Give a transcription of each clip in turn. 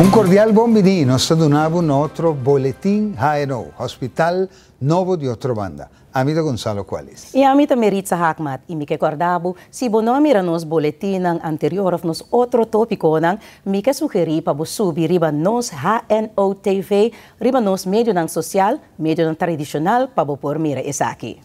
Un cordial bon bini, nos ta duna un otro Boletin HNO, Hospital Nobo di Otrobanda. Ami ta Gonzalo Cuales. I ami ta Meritza Haakmat i mi ke kòrda bo, si bo no a mira nos boletinnan anterior òf nos otro tópikonan, mi ke sugerí pa bo subi riba nos HNO TV riba nos medionan sosial, medionan tradishonal, pa bo por mira esaki.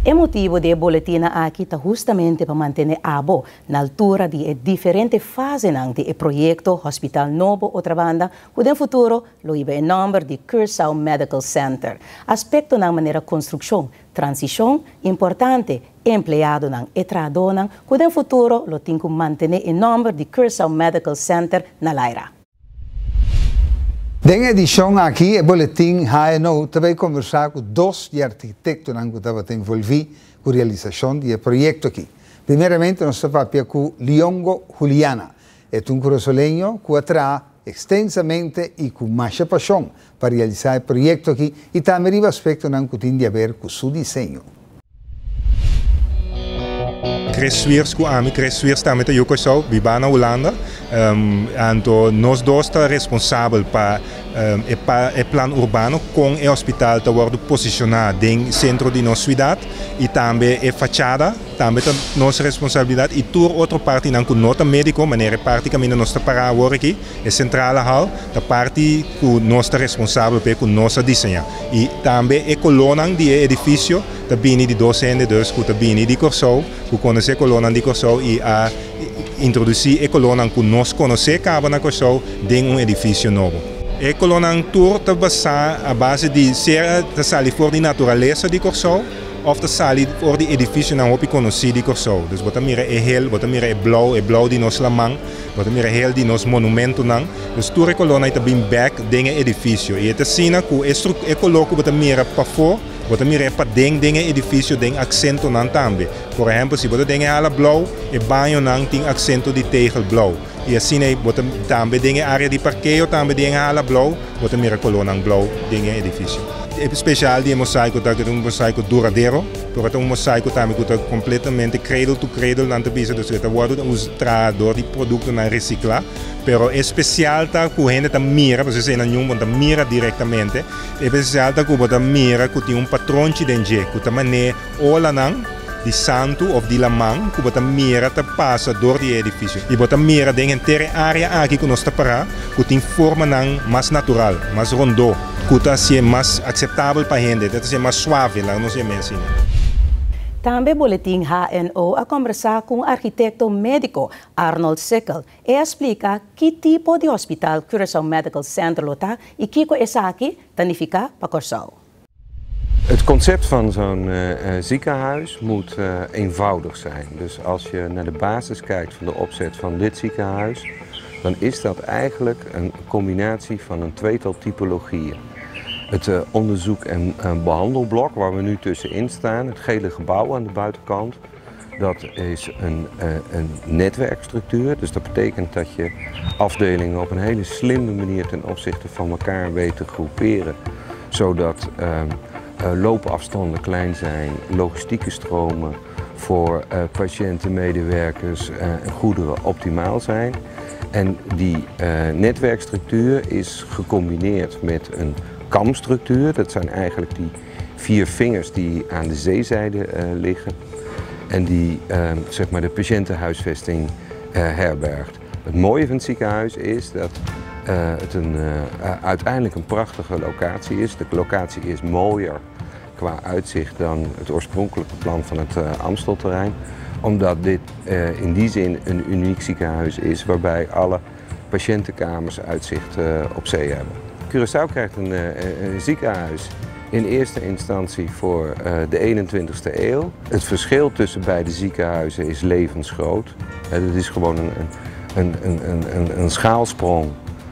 E motibu di e boletinnan aki ta hustamente pa mantené abo na altura di e diferente fasenan di e proyekto Hospital Nobo Otrabanda ku den futuro lo hiba e nòmber di Curaçao Medical Center. Aspektonan manera konstrukshon, transishon, importante, empleadonan, e trahadónan ku den futuro lo tin ku mantené e nòmber di Curaçao Medical Center na laira. Den edishon aki e boletin HNO ta bai kombersá ku dos di e arkitektonan ku tabata envolví ku realisashon di e proyekto aki. Primeramente nos ta papia ku Liongo Juliana. E ta un kurasoleño ku a traha ekstensamente i ku masha pashon pa realisá e proyekto aki i tambe riba aspektonan ku tin di aber ku su diseño. Chris Swiers ku ami, Chris Swiers tambe ta yu Kòrsou, bibá na Hulanda. Anto nos dos ta responsabel pa e e plan urbano, kon e hospital ta wòrdu posishoná den sentro di nos suidat i tambe e fachada tambe ta nos responsabilidat i tur otro partinan ku no ta médiko, manera e parti kaminda nos ta pará awor aki, e sentrale hal, ta parti ku nos ta responsabel p'e ku nos a diseñá. I tambe e kolónan di e edifisio ta bini di dos hende dus ku ta bini di Kòrsou, ku konosé kolónan di Kòrsou i a introdusí e kolónan ku nos konosé kaba na Kòrsou den un edifisio nobo. E kolónan tur ta basá a base di sea ta sali for di naturalesa di Kòrsou òf ta sali for di edifisionan hopi konosí di Kòrsou. Dus bo ta mira e hel, bo ta mira e blou, e blou di nos laman, bo ta mira hel di nos monumentonan. Dus tur e kolónan ei ta bin bèk den e edifisio i e ta asina ku e e koló ku bo ta mira pafó, Bo ta mira e paden den e edifisio den aksentonan tambe. Por ehèmpel, si bo ta den e hala blou, e bañonan tin aksento di tegel blou. I asina ei bo ta tambe den e área di parkeo tambe den e hala blou, bo ta mira kolónan blou den e edifisio. E spesial di e mosaiko ta ku e ta un mosaiko duradero, pero e ta un mosaiko tambe ku ta kompletamente cradle to cradle nan ta bisa, dus e ta wòrdu traha dor di produktonan resiklá. Pero e spesial ta ku hende ta mira, pasobra esei nan ñun bo no ta mira direktamente. E spesial ta ku bo ta mira ku tin un patronchi den dje ku ta man'é olanan di santu òf di laman ku bo ta mira ta pasa dor di e edifisio. I bo ta mira den henter e área aki ku nos ta pará ku tin formanan mas natural, mas rondó, ku ta hasié mas akseptabel pa hende, ta hasié mas suave, laga nos yam'é asina. Tambe Boletin HNO a kòmbersá ku un arkitekto médiko, Arnold Sikkel. E a splika ki tipo di hospital Curaçao Medical Center lo ta i kiko esaki ta nifiká pa Kòrsou. Het concept van zo'n ziekenhuis moet eenvoudig zijn. Dus als je naar de basis kijkt van de opzet van dit ziekenhuis, dan is dat eigenlijk een combinatie van een tweetal typologieën. Het onderzoek- en behandelblok waar we nu tussenin staan, het gele gebouw aan de buitenkant, Dat is een, een netwerkstructuur. Dus dat betekent dat je afdelingen op een hele slimme manier ten opzichte van elkaar weet te groeperen. Zodat loopafstanden klein zijn, logistieke stromen voor patiënten, medewerkers en goederen optimaal zijn. En die netwerkstructuur is gecombineerd met een kamstructuur. Dat zijn eigenlijk die vier vingers die aan de zeezijde liggen en die zeg maar de patiëntenhuisvesting herbergt. Het mooie van het ziekenhuis is dat het een, uiteindelijk een prachtige locatie is. De locatie is mooier qua uitzicht dan het oorspronkelijke plan van het Amstelterrein. Omdat dit in die zin een uniek ziekenhuis is waarbij alle patiëntenkamers uitzicht op zee hebben. Curaçao krijgt een ziekenhuis in eerste instantie voor de 21ste eeuw. Het verschil tussen beide ziekenhuizen is levensgroot. Het is gewoon een schaalsprong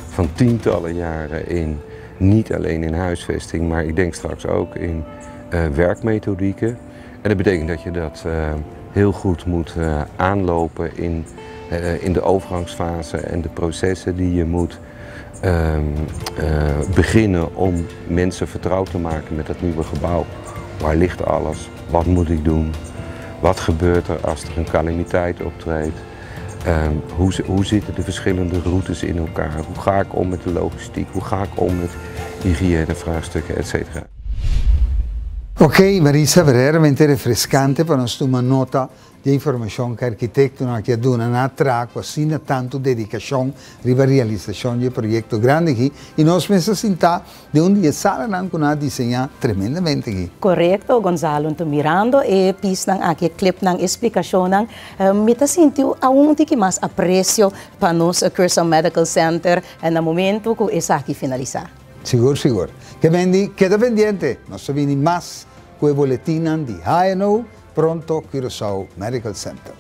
van tientallen jaren in, niet alleen in huisvesting, maar ik denk straks ook in werkmethodieken. En dat betekent dat je dat heel goed moet aanlopen in de overgangsfase en de processen die je moet beginnen om mensen vertrouwd te maken met dat nieuwe gebouw. Waar ligt alles? Wat moet ik doen? Wat gebeurt er als er een calamiteit optreedt? Hoe zitten de verschillende routes in elkaar? Hoe ga ik om met de logistiek? Hoe ga ik om met hygiënevraagstukken, et cetera? Ok, Marisa, verdaderamente refrescante pa nos tuma nota di informashon ku arkitektonan aki a duna na traha asina tantu dedikashon riba realisashon di e proyekto grandi aki i nos mester sinta den un di e salanan ku nan a diseñá tremendamente aki. Korekto, Gonzalo, anto mirando e pisnan aki, e clipnan, e splikashonnan, mi ta sinti aun tiki mas apresio pa nos Curaçao Medical Center na momento ku esaki finalisá. Sigur, sigur. Ke mendi, keda pendiente, nos ta bini mas ku e boletinnan di HNO pronto Curaçao Medical Center.